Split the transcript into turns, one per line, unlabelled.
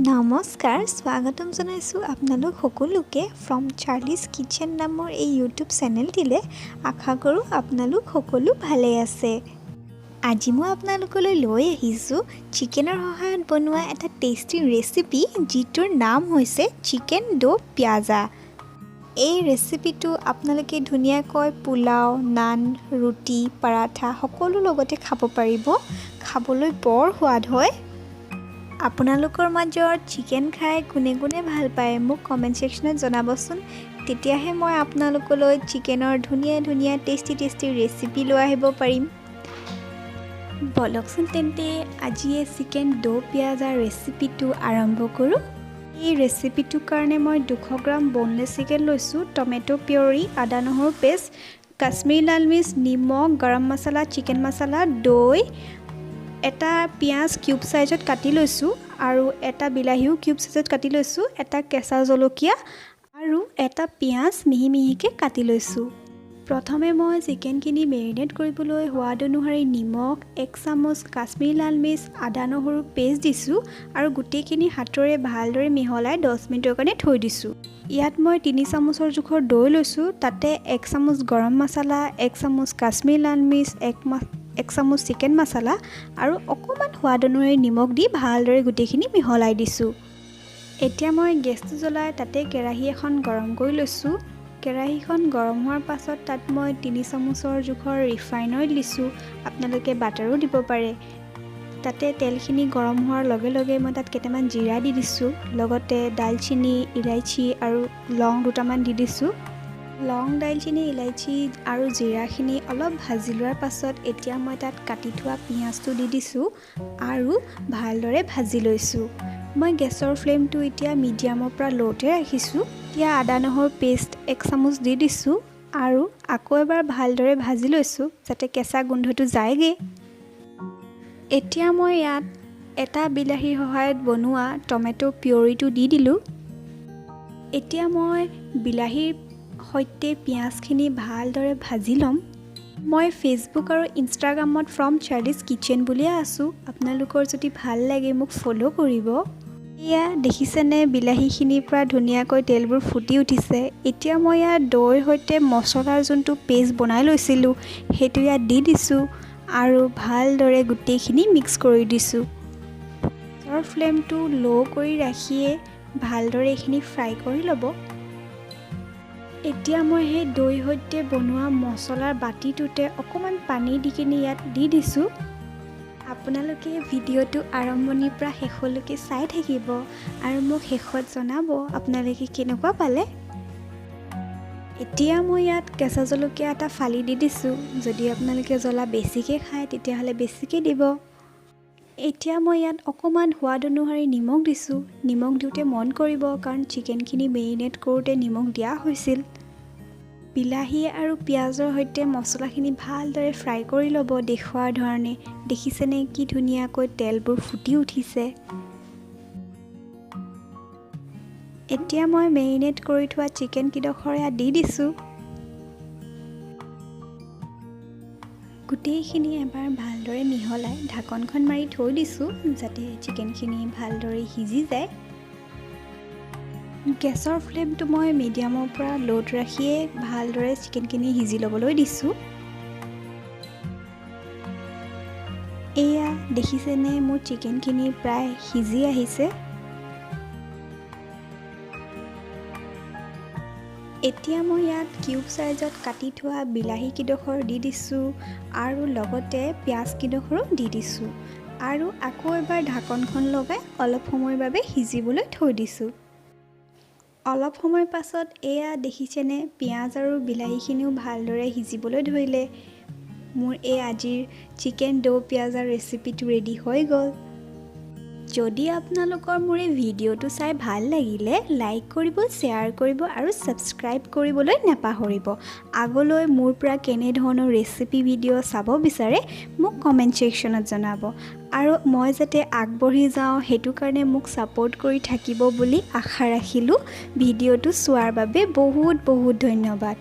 নমস্কাৰ, স্বাগতম জনাইছোঁ আপোনালোক সকলোকে ফ্ৰম চাৰ্লিছ কিটচেন নামৰ এই ইউটিউব চেনেলটিলৈ। আশা কৰোঁ আপোনালোক সকলো ভালে আছে। আজি মই আপোনালোকলৈ লৈ আহিছোঁ চিকেনৰ সহায়ত বনোৱা এটা টেষ্টি ৰেচিপি, যিটোৰ নাম হৈছে চিকেন দ' পিয়াজা। এই ৰেচিপিটো আপোনালোকে ধুনীয়াকৈ পোলাও, নান, ৰুটি, পৰাঠা সকলো লগতে খাব পাৰিব। খাবলৈ বৰ সোৱাদ হয়। আপোনালোকৰ মাজত চিকেন খাই কোনে কোনে ভাল পায়, মোক কমেণ্ট ছেকশ্যনত জনাবচোন। তেতিয়াহে মই আপোনালোকলৈ চিকেনৰ ধুনীয়া ধুনীয়া টেষ্টি টেষ্টি ৰেচিপি লৈ আহিব পাৰিম। ব'লকচোন তেন্তে, আজিয়ে চিকেন দ' পিয়াজাৰ ৰেচিপিটো আৰম্ভ কৰোঁ। এই ৰেচিপিটোৰ কাৰণে মই 200 গ্ৰাম বনলেছ চিকেন লৈছোঁ, টমেট' পিয়ৰি, আদা নহৰু পেষ্ট, কাশ্মীৰী লাল মিৰ্চ, নিমখ, গৰম মছলা, চিকেন মছলা, দৈ, এটা পিঁয়াজ কিউব চাইজত কাটি লৈছোঁ আৰু এটা বিলাহীও কিউব চাইজত কাটি লৈছোঁ, এটা কেঁচা জলকীয়া আৰু এটা পিঁয়াজ মিহি মিহিকৈ কাটি লৈছোঁ। প্ৰথমে মই চিকেনখিনি মেৰিনেট কৰিবলৈ সোৱাদ অনুসৰি নিমখ, 1 চামুচ কাশ্মীৰী লাল মিৰ্চ, আদা নহৰু পেষ্ট দিছোঁ আৰু গোটেইখিনি হাতেৰে ভালদৰে মিহলাই 10 মিনিটৰ কাৰণে থৈ দিছোঁ। ইয়াত মই 3 চামুচৰ জোখৰ দৈ লৈছোঁ। তাতে 1 চামুচ গৰম মছলা, 1 চামুচ কাশ্মীৰী লাল মিৰ্চ, 1 চামুচ চিকেন মছলা আৰু অকণমান সোৱাদ অনুসৰি নিমখ দি ভালদৰে গোটেইখিনি মিহলাই দিছোঁ। এতিয়া মই গেছটো জ্বলাই তাতে কেৰাহী এখন গৰম কৰি লৈছোঁ। কেৰাহীখন গৰম হোৱাৰ পাছত তাত মই 3 চামুচৰ জোখৰ ৰিফাইন অইল দিছোঁ। আপোনালোকে বাটাৰো দিব পাৰে। তাতে তেলখিনি গৰম হোৱাৰ লগে লগে মই তাত কেইটামান জিৰা দি দিছোঁ, লগতে দালচেনি, ইলাচি আৰু লং দুটামান দি দিছোঁ। লং, দালচেনি, ইলাচি আৰু জিৰাখিনি অলপ ভাজি লোৱাৰ পাছত এতিয়া মই তাত কাটি থোৱা পিঁয়াজটো দি দিছোঁ আৰু ভালদৰে ভাজি লৈছোঁ। মই গেছৰ ফ্লেমটো এতিয়া মিডিয়ামৰ পৰা ল'তে ৰাখিছোঁ। এতিয়া আদা নহৰু পেষ্ট 1 চামুচ দি দিছোঁ আৰু আকৌ এবাৰ ভালদৰে ভাজি লৈছোঁ, যাতে কেঁচা গোন্ধটো যায়গৈ। এতিয়া মই ইয়াত এটা বিলাহীৰ সহায়ত বনোৱা টমেট' পিয়ৰিটো দি দিলোঁ। এতিয়া মই বিলাহীৰ সৈতে পিঁয়াজখিনি ভালদৰে ভাজি ল'ম। মই ফেচবুক আৰু ইনষ্টাগ্ৰামত ফ্ৰম চাৰ্লিছ কিটচেন বুলিয়ে আছোঁ। আপোনালোকৰ যদি ভাল লাগে, মোক ফ'ল' কৰিব। এয়া দেখিছেনে, বিলাহীখিনিৰ পৰা ধুনীয়াকৈ তেলবোৰ ফুটি উঠিছে। এতিয়া মই ইয়াত দৈৰ সৈতে মছলাৰ যোনটো পেষ্ট বনাই লৈছিলোঁ, সেইটো ইয়াত দি দিছোঁ আৰু ভালদৰে গোটেইখিনি মিক্স কৰি দিছোঁ। গেছৰ ফ্লেমটো ল' কৰি ৰাখিয়ে ভালদৰে এইখিনি ফ্ৰাই কৰি ল'ব। এতিয়া মই সেই দৈৰ সৈতে বনোৱা মছলাৰ বাতিটোতে অকণমান পানী দি কিনি ইয়াত দি দিছোঁ। আপোনালোকে ভিডিঅ'টো আৰম্ভণিৰ পৰা শেষলৈকে চাই থাকিব আৰু মোক শেষত জনাব আপোনালোকে কেনেকুৱা পালে। এতিয়া মই ইয়াত কেঁচা জলকীয়া এটা ফালি দি দিছোঁ। যদি আপোনালোকে জ্বলা বেছিকৈ খায়, তেতিয়াহ'লে বেছিকৈ দিব। এতিয়া মই ইয়াত অকণমান সোৱাদ অনুসৰি নিমখ দিছোঁ। নিমখ দিওঁতে মন কৰিব, কাৰণ চিকেনখিনি মেৰিনেট কৰোঁতে নিমখ দিয়া হৈছিল। বিলাহী আৰু পিঁয়াজৰ সৈতে মছলাখিনি ভালদৰে ফ্ৰাই কৰি ল'ব দেখুওৱাৰ ধৰণে। দেখিছেনে, কি ধুনীয়াকৈ তেলবোৰ ফুটি উঠিছে? এতিয়া মই মেৰিনেট কৰি থোৱা চিকেন কেইডোখৰ ইয়াত দি দিছোঁ। গোটেইখিনি এবাৰ ভালদৰে মিহলাই ঢাকনখন মাৰি থৈ দিছোঁ, যাতে চিকেনখিনি ভালদৰে সিজি যায়। গেছৰ ফ্লেমটো মই মিডিয়ামৰ পৰা ল'ত ৰাখিয়ে ভালদৰে চিকেনখিনি সিজি ল'বলৈ দিছোঁ। এয়া দেখিছেনে, মোৰ চিকেনখিনি প্ৰায় সিজি আহিছে। এতিয়া মই ইয়াত কিউব চাইজত কাটি থোৱা বিলাহী কেইডোখৰ দি দিছোঁ আৰু লগতে পিঁয়াজ কেইডোখৰো দি দিছোঁ আৰু আকৌ এবাৰ ঢাকনখন লগাই অলপ সময়ৰ বাবে সিজিবলৈ থৈ দিছোঁ। অলপ সময়ৰ পাছত এয়া দেখিছেনে, পিঁয়াজ আৰু বিলাহীখিনিও ভালদৰে সিজিবলৈ ধৰিলে। মোৰ এই আজিৰ চিকেন দ' পিঁয়াজাৰ ৰেচিপিটো ৰেডি হৈ গ'ল। যদি আপোনালোকৰ মোৰ এই ভিডিঅ'টো চাই ভাল লাগিলে, লাইক কৰিব, শ্বেয়াৰ কৰিব আৰু ছাবস্ক্ৰাইব কৰিবলৈ নাপাহৰিব। আগলৈ মোৰ পৰা কেনেধৰণৰ ৰেচিপি ভিডিঅ' চাব বিচাৰে, মোক কমেণ্ট ছেকশ্যনত জনাব আৰু মই যাতে আগবাঢ়ি যাওঁ, সেইটো কাৰণে মোক ছাপোৰ্ট কৰি থাকিব বুলি আশা ৰাখিলোঁ। ভিডিঅ'টো চোৱাৰ বাবে বহুত বহুত ধন্যবাদ।